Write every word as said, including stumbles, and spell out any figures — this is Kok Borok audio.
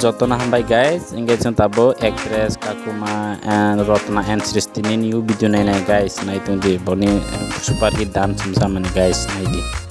Jotono hambai guys, engage chwng tabuk actress Kakuma and Rotna and Srishti ni new video nainai guys, naitongdi boni super hit dance wngsamani guys, naidi.